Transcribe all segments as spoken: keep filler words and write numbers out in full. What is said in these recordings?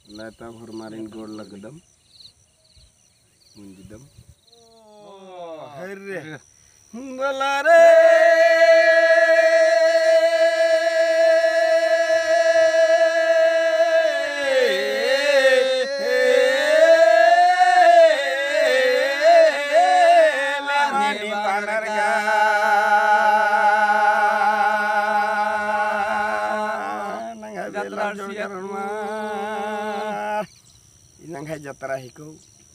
लता होरमारिन गोड़ लगदम, मुंजदम। हरे। बला रे। नंग्है जतरा सिया। ई नंग्है जतरा हिको,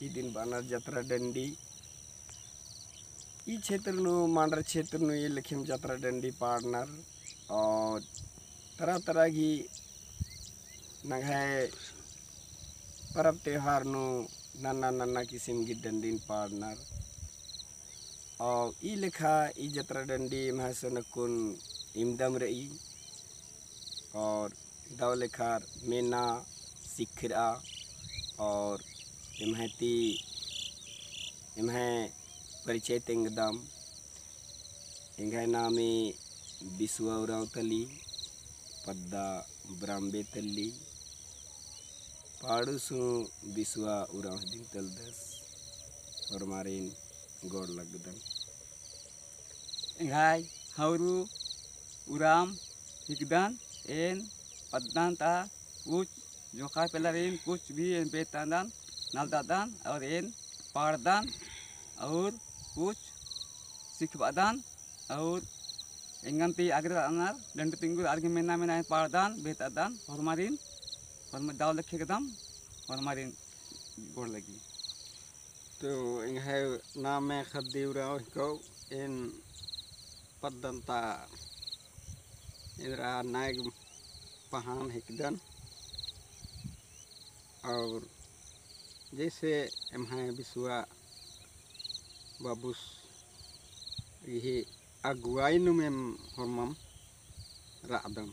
ई दिन बअनर जतरा डंडी। ई क्षेत्र नू, मांडर क्षेत्र नू ई लेखेम जतरा डंडी पाड़नर और तरह तरह की नंग्है परब त्योहार नू नन्ना नन्ना किसिम की डंडीन पाड़नर। और ई लेखा ई जतरा डंडी एम्है सोनकुन इमदम रई। और दव लेखर मेना सिखरआ और एम्है ती एम्है परिचय तेंगदम। एंग्है नामे बिसुआ उराँव तली, पद्दा ब्राम्बे तली, पाड़ुस हूँ बिसुआ उराँव दिम तलदस, होरमारिन गोड़ लगदन। एंग्है हौरू उराँव हिकदन, एन पद्दन ता कुछ जोंख़र पेलरिन कुछ भी एन बेतादन, नलदादन और एन पाड़दन और कुछ सिखबादन और एंगन ती आग्रह अनर डंडी तिंगुर आर गे मेना मेना एन पाड़दन, बेतादन, होरमारिन, होरमा दव लेखे एकदम, होरमारिन गोड़ लगी। तो एंग्है नामे ख़द्दी उराँव हिको, एन पद्दन ता एन्दरा नायग पहान हिकदन। और जैसे एम्है बिसुआ बाबुस गही अगुवाई नुम एम होरमम रअदम।